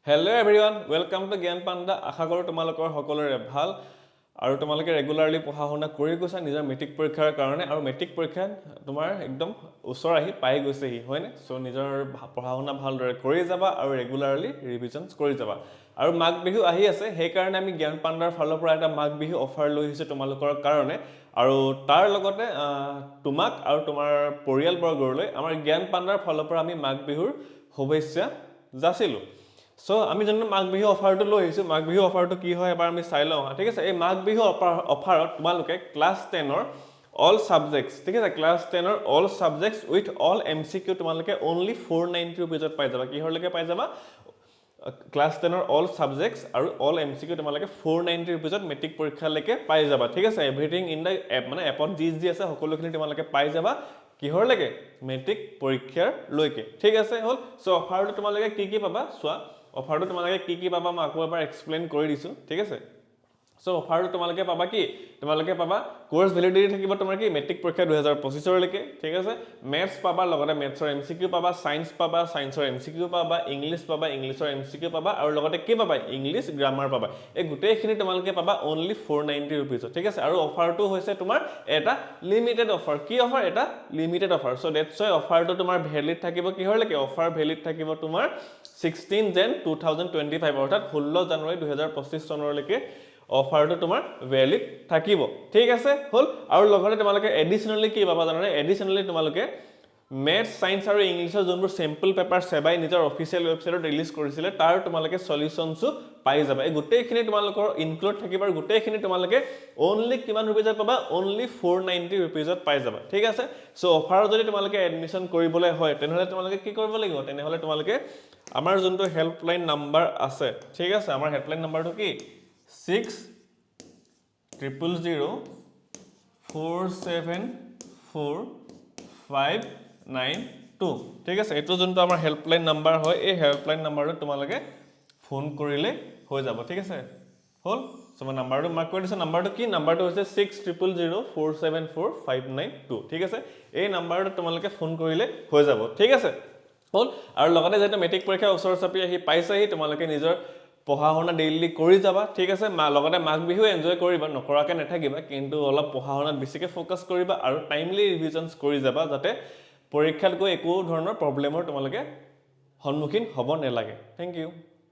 Hello everyone, welcome to জ্ঞান পাণ্ডা। আশা কৰোঁ তোমালোকৰ সকলোৰে ভাল আৰু তোমালোকে ৰেগুলাৰলি পঢ়া শুনা কৰি গৈছা নিজৰ মেট্ৰিক পৰীক্ষাৰ কাৰণে। আৰু মেট্ৰিক পৰীক্ষা তোমাৰ একদম ওচৰ আহি পাই গৈছেহি, হয়নে? চ' নিজৰ পঢ়া শুনা ভালদৰে কৰি যাবা আৰু ৰেগুলাৰলি ৰিভিজনছ কৰি যাবা। আৰু মাঘ বিহু আহি আছে, সেইকাৰণে আমি জ্ঞান পাণ্ডাৰ ফালৰ পৰা এটা মাঘ বিহু অফাৰ লৈ আহিছোঁ তোমালোকৰ কাৰণে। আৰু তাৰ লগতে তোমাক আৰু তোমাৰ পৰিয়ালবৰ্গলৈ আমাৰ জ্ঞান পাণ্ডাৰ ফালৰ পৰা আমি মাঘ বিহুৰ শুভেচ্ছা যাচিলোঁ। চ' আমি যোনটো মাঘ বিহু অফাৰটো লৈ আহিছোঁ, মাঘ বিহু অফাৰটো কি হয় এবাৰ আমি চাই লওঁ। ঠিক আছে, এই মাঘ বিহু অফাৰত তোমালোকে ক্লাছ 10ৰ অল ছাবজেক্টছ, ঠিক আছে, ক্লাছ 10ৰ all subjects with all MCQ তোমালোকে অনলি 490 ৰুপিজত পাই যাবা। কিহৰলৈকে পাই যাবা? ক্লাছ 10ৰ অল ছাবজেক্টছ আৰু অল এমচিকিউ তোমালোকে 490 ৰুপিজত মেট্ৰিক পৰীক্ষালৈকে পাই যাবা। ঠিক আছে, এভৰিথিং ইন the app, মানে এপত যি যি আছে সকলোখিনি তোমালোকে পাই যাবা। কিহৰলৈকে? মেট্ৰিক পৰীক্ষাৰলৈকে। ঠিক আছে, হ'ল। চ' অফাৰটো তোমালোকে কি কি পাবা চোৱা। অফাৰটো তোমালোকে কি কি পাবা মই আকৌ এবাৰ এক্সপ্লেইন কৰি দিছোঁ। ঠিক আছে, চ' অফাৰটো তোমালোকে পাবা কি? তোমালোকে পাবা কোৰ্চ ভেলিডিটি থাকিব তোমাৰ কি মেট্ৰিক পৰীক্ষা 2025ৰলৈকে। ঠিক আছে, মেথছ পাবা, লগতে মেথছৰ এমচিকিউ পাবা, ছায়েন্স পাবা, ছায়েন্সৰ এমচিকিউ পাবা, ইংলিছ পাবা, ইংলিছৰ এমচিকিউ পাবা আৰু লগতে কি পাবা? ইংলিছ গ্ৰামাৰ পাবা। এই গোটেইখিনি তোমালোকে পাবা অনলি 490 ৰুপিজত। ঠিক আছে, আৰু অফাৰটো হৈছে তোমাৰ এটা লিমিটেড অফাৰ। কি অফাৰ? এটা limited offer. So' that's Y অফাৰটো তোমাৰ ভেলিড থাকিব কিহৰলৈকে? অফাৰ ভেলিড থাকিব তোমাৰ 16 Jan 2025, অৰ্থাৎ 16 জানুৱাৰী 2025 চনলৈকে অফাৰটো তোমাৰ ভেলিড থাকিব। ঠিক আছে, হ'ল। আৰু লগতে তোমালোকে এডিশ্যনেলি কি পাবা জানানে? এডিশ্যনেলি তোমালোকে মেথছ, ছায়েন্স আৰু ইংলিছৰ যোনবোৰ চেম্পল পেপাৰ ছেবাই নিজৰ অফিচিয়েল ৱেবছাইটত ৰিলিজ কৰিছিলে, তাৰ তোমালোকে চলিউশ্যনছো পাই যাবা। এই গোটেইখিনি তোমালোকৰ ইনক্লুড থাকিব আৰু গোটেইখিনি তোমালোকে অনলি কিমান ৰুপিজত পাবা? অনলি 490 ৰুপিজত পাই যাবা। ঠিক আছে, চ' অফাৰত যদি তোমালোকে এডমিশ্যন কৰিবলৈ হয়, তেনেহ'লে তোমালোকে কি কৰিব লাগিব? তেনেহ'লে তোমালোকে আমাৰ যোনটো হেল্পলাইন নাম্বাৰ আছে, ঠিক আছে, আমাৰ হেল্পলাইন নাম্বাৰটো কি? 6000474592। ঠিক আছে, এইটো যোনটো আমাৰ হেল্পলাইন নাম্বাৰ হয়, এই হেল্পলাইন নাম্বাৰটোত তোমালোকে ফোন কৰিলেই হৈ যাব। ঠিক আছে, হ'ল। চ' মই নাম্বাৰটো মাৰ্ক কৰি দিছোঁ। নাম্বাৰটো কি? নাম্বাৰটো হৈছে 6000474592। ঠিক আছে, এই নাম্বাৰটোত তোমালোকে ফোন কৰিলে হৈ যাব। ঠিক আছে, হ'ল। আৰু লগতে যিহেতু মেট্ৰিক পৰীক্ষা ওচৰ চাপি আহি পাইছেহি, তোমালোকে নিজৰ পঢ়া শুনা ডেইলি কৰি যাবা। ঠিক আছে, লগতে মাঘ বিহু এনজয় কৰিবা, নকৰাকৈ নাথাকিবা, কিন্তু অলপ পঢ়া শুনাত বেছিকৈ ফ'কাছ কৰিবা আৰু টাইমলি ৰিভিজনছ কৰি যাবা, যাতে পৰীক্ষাত গৈ একো ধৰণৰ প্ৰব্লেমৰ তোমালোকে সন্মুখীন হ'ব নালাগে। Thank you.